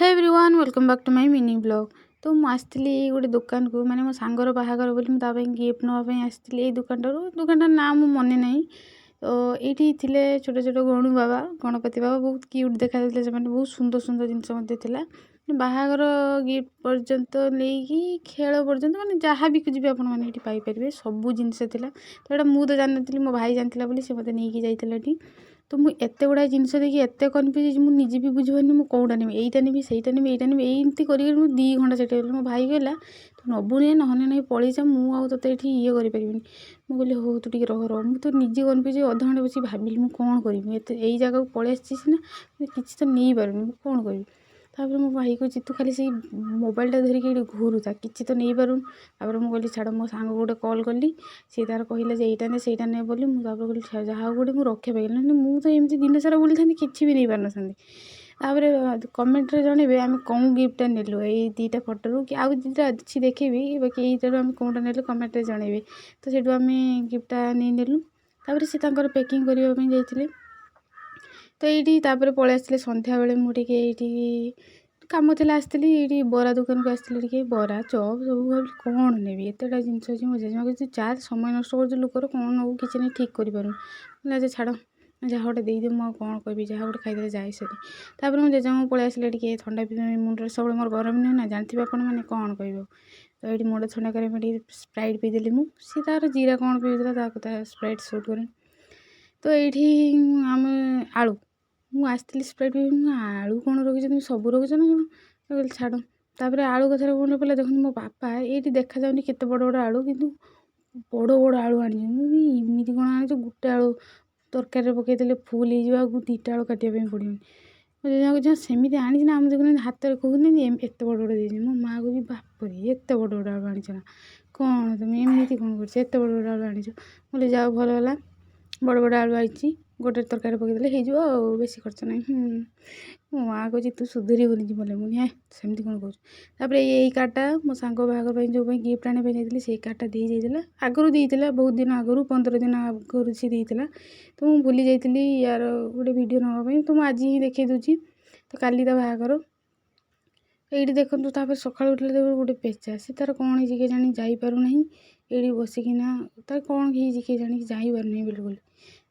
Hey everyone, welcome back to my mini vlog। ତ ମୁଁ ଆସିଥିଲି ଏଇ ଗୋଟେ ଦୋକାନକୁ, ମାନେ ମୋ ସାଙ୍ଗର ବାହାଘର ବୋଲି ମୁଁ ତା ପାଇଁ ଗିଫ୍ଟ ନେବା ପାଇଁ ଆସିଥିଲି ଏଇ ଦୋକାନଟାରୁ। ଦୋକାନଟାର ନାଁ ମୁଁ ମନେ ନାହିଁ। ତ ଏଇଠି ଥିଲେ ଛୋଟ ଛୋଟ ଗଣୁ ବାବା, ଗଣପତି ବାବା, ବହୁତ କ୍ୟୁଟ୍ ଦେଖାଯାଉଥିଲେ ସେମାନେ। ବହୁତ ସୁନ୍ଦର ସୁନ୍ଦର ଜିନିଷ ମଧ୍ୟ ଥିଲା। ବାହାଘର ଗିଫ୍ଟ ପର୍ଯ୍ୟନ୍ତ ନେଇକି ଖେଳ ପର୍ଯ୍ୟନ୍ତ, ମାନେ ଯାହା ବି ଖୋଜିବେ ଆପଣମାନେ ଏଇଠି ପାଇପାରିବେ, ସବୁ ଜିନିଷ ଥିଲା। ତ ଏଇଟା ମୁଁ ତ ଜାଣିନଥିଲି, ମୋ ଭାଇ ଜାଣିଥିଲା ବୋଲି ସେ ମୋତେ ନେଇକି ଯାଇଥିଲା ଏଠି। ତ ମୁଁ ଏତେ ଗୁଡ଼ାଏ ଜିନିଷ ଦେଖି ଏତେ କନଫ୍ୟୁଜ୍ ହେଇଛି, ମୁଁ ନିଜେ ବି ବୁଝିପାରୁନି ମୁଁ କେଉଁଟା ନେବି, ଏଇଟା ନେବି, ସେଇଟା ନେବି, ଏଇଟା ନେବି। ଏମିତି କରିକି ମୁଁ 2 ଘଣ୍ଟା ସେଠି ଗଲି। ମୋ ଭାଇ କହିଲା, ତୁ ନେବୁ ନେ, ନହେଲେ ନାହିଁ ପଳେଇ ଯା, ମୁଁ ଆଉ ତୋତେ ଏଠି ଇଏ କରିପାରିବିନି। ମୁଁ କହିଲି, ହଉ, ତୁ ଟିକେ ରହ ରହ। ମୁଁ ତ ନିଜେ କନଫ୍ୟୁଜ୍। ଅଧଘଣ୍ଟା ବସିକି ଭାବିଲି ମୁଁ କ'ଣ କରିବି। ଏତେ ଏଇ ଜାଗାକୁ ପଳେଇ ଆସିଛି ସିନା, କିଛି ତ ନେଇପାରୁନି, ମୁଁ କ'ଣ କରିବି? ତାପରେ ମୋ ଭାଇ କହୁଛି, ତୁ ଖାଲି ସେଇ ମୋବାଇଲଟା ଧରିକି ଏଇଠି ଘୁରୁଥା, କିଛି ତ ନେଇପାରୁନୁ। ତାପରେ ମୁଁ କହିଲି ଛାଡ଼। ମୋ ସାଙ୍ଗକୁ ଗୋଟେ କଲ୍ କଲି, ସିଏ ତାର କହିଲା ଯେ ଏଇଟା ନେ, ସେଇଟା ନେ ବୋଲି। ମୁଁ ତାପରେ କହିଲି ଯାହା ହଉ, ଗୋଟେ ମୁଁ ରକ୍ଷା ପାଇଗଲି, ନହେଲେ ମୁଁ ତ ଏମିତି ଦିନ ସାରା ବୁଲିଥାନ୍ତି, କିଛି ବି ନେଇପାରିନଥାନ୍ତି। ତାପରେ କମେଣ୍ଟରେ ଜଣେଇବେ ଆମେ କେଉଁ ଗିଫ୍ଟଟା ନେଲୁ ଏଇ ଦୁଇଟା ଫଟୋରୁ, କି ଆଉ ଦୁଇଟା ଅଛି ଦେଖେଇବି, ବାକି ଏଇଟାରୁ ଆମେ କେଉଁଟା ନେଲୁ କମେଣ୍ଟରେ ଜଣେଇବେ। ତ ସେଇଠୁ ଆମେ ଗିଫ୍ଟଟା ନେଇନେଲୁ। ତାପରେ ସେ ତାଙ୍କର ପ୍ୟାକିଂ କରିବା ପାଇଁ ଯାଇଥିଲେ। ତ ଏଇଠି ତାପରେ ପଳେଇ ଆସିଲେ ସନ୍ଧ୍ୟାବେଳେ। ମୁଁ ଟିକେ ଏଇଠି କାମ ଥିଲା ଆସିଥିଲି ଏଇଠି, ବରା ଦୋକାନକୁ ଆସିଥିଲି ଟିକେ ବରା ଚପ୍ ସବୁ। ଭାବିଲି କ'ଣ ନେବି, ଏତେଟା ଜିନିଷ ଅଛି। ମୋ ଜେଜେମା କହୁଛି, ଚାଲ, ସମୟ ନଷ୍ଟ କରୁଛୁ ଲୋକର, କ'ଣ ନେବୁ କିଛି ନାହିଁ, ଠିକ୍ କରିପାରୁନୁ। ଆଚ୍ଛା ଛାଡ଼, ଯାହା ଗୋଟେ ଦେଇଦିଅ, ମୁଁ ଆଉ କ'ଣ କହିବି, ଯାହା ଗୋଟେ ଖାଇଦେଲେ ଯାଏ ସେଠି। ତାପରେ ମୋ ଜେଜେମା ପଳେଇ ଆସିଲେ ଟିକେ ଥଣ୍ଡା ପିଇବା ପାଇଁ। ମୁଣ୍ଡରେ ସବୁବେଳେ ମୋର ଗରମ ନୁହେଁ ନା, ଜାଣିଥିବେ ଆପଣମାନେ, କ'ଣ କହିବ। ତ ଏଇଠି ମୁଣ୍ଡ ଥଣ୍ଡା କରିବା ପାଇଁ ଟିକେ ସ୍ପ୍ରାଇଟ୍ ପିଇଦେଲି ମୁଁ। ସେ ତାର ଜିରା କ'ଣ ପିଉଥିଲା, ତାକୁ ତା ସ୍ପ୍ରାଇଟ୍ ସୁଟ୍ କରେନି। ତ ଏଇଠି ଆମେ ଆଳୁ, ମୁଁ ଆସିଥିଲି ସ୍ପ୍ରାଇଟ୍ ପିଇବା। ମୁଁ ଆଳୁ କ'ଣ ରଖିଛନ୍ତି, ସବୁ ରଖିଛ ନା କ'ଣ? କହିଲି ଛାଡ଼। ତାପରେ ଆଳୁ କଥାରେ ମନେ ପଡ଼ିଲା, ଦେଖନ୍ତୁ ମୋ ବାପା ଏଇଠି ଦେଖାଯାଉନି କେତେ ବଡ଼ ବଡ଼ ଆଳୁ, କିନ୍ତୁ ବଡ଼ ବଡ଼ ଆଳୁ ଆଣିଛନ୍ତି। ମୁଁ ଏମିତି କ'ଣ ଆଣିଛୁ? ଗୋଟେ ଆଳୁ ତରକାରୀରେ ପକାଇଦେଲେ ଫୁଲ୍ ହେଇଯିବ, ଆଉ ଦୁଇଟା ଆଳୁ କାଟିବା ପାଇଁ ପଡ଼ିବନି। ମୋ ଜେଜେମା କହୁଛି, ହଁ ସେମିତି ଆଣିଛି ନା, ଆମ ଦେଖୁନାହାନ୍ତି ହାତରେ କହୁନାହାନ୍ତି, ଏତେ ବଡ଼ ବଡ଼ ଦେଇଛି। ମୋ ମାଆ କହୁଛି, ବାପରେ, ଏତେ ବଡ଼ ବଡ଼ ଆଳୁ ଆଣିଛ ନା କ'ଣ ତମେ? ଏମିତି କ'ଣ କରୁଛ? ଏତେ ବଡ଼ ବଡ଼ ଆଳୁ ଆଣିଛ। ମୁଁ କହିଲି ଯାଉ, ଭଲ ହେଲା, ବଡ଼ ବଡ଼ ଆଳୁ ଆଇଛି, ଗୋଟେ ତରକାରୀ ପକାଇଦେଲେ ହେଇଯିବ ଆଉ ବେଶୀ ଖର୍ଚ୍ଚ ନାହିଁ। ମୋ ମାଆ କହୁଛି, ତୁ ସୁଧୁରିବୁନି ଜୀବନରେ। ମୁଁ ହେ ସେମିତି କ'ଣ କହୁଛୁ? ତାପରେ ଏଇ କାର୍ଡ଼ଟା ମୋ ସାଙ୍ଗ ବାହାଘର ପାଇଁ, ଯେଉଁ ପାଇଁ ଗିଫ୍ଟ ଆଣିବା ପାଇଁ ଯାଇଥିଲି, ସେଇ କାର୍ଡ଼ଟା ଦେଇ ଯାଇଥିଲା। ଆଗରୁ ଦେଇଥିଲା, ବହୁତ ଦିନ ଆଗରୁ, 15 ଦିନ ଆଗରୁ ସେ ଦେଇଥିଲା। ତ ମୁଁ ଭୁଲି ଯାଇଥିଲି ୟାର ଗୋଟେ ଭିଡ଼ିଓ ନେବା ପାଇଁ, ତ ମୁଁ ଆଜି ହିଁ ଦେଖାଇ ଦେଉଛି। ତ କାଲି ତା ବାହାଘର। ଏଇଠି ଦେଖନ୍ତୁ, ତାପରେ ସକାଳୁ ଉଠିଲେ ଦେଖ ଗୋଟେ ପେଚା, ସେ ତାର କ'ଣ ହେଇଛି କେଜାଣି, ଯାଇପାରୁନାହିଁ। ଏଇଠି ବସିକିନା ତାର କ'ଣ ହେଇଛି କେଜାଣି, ଯାଇପାରୁନାହିଁ ବିଲକୁଲ।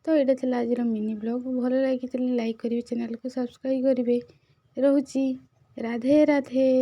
ତ ଏଇଟା ଥିଲା ଆଜିର ମିନି ବ୍ଲଗ୍। ଭଲ ଲାଗିଥିଲେ ଲାଇକ୍ କରିବେ, ଚ୍ୟାନେଲକୁ ସବସ୍କ୍ରାଇବ୍ କରିବେ। ରହୁଛି, ରାଧେ ରାଧେ।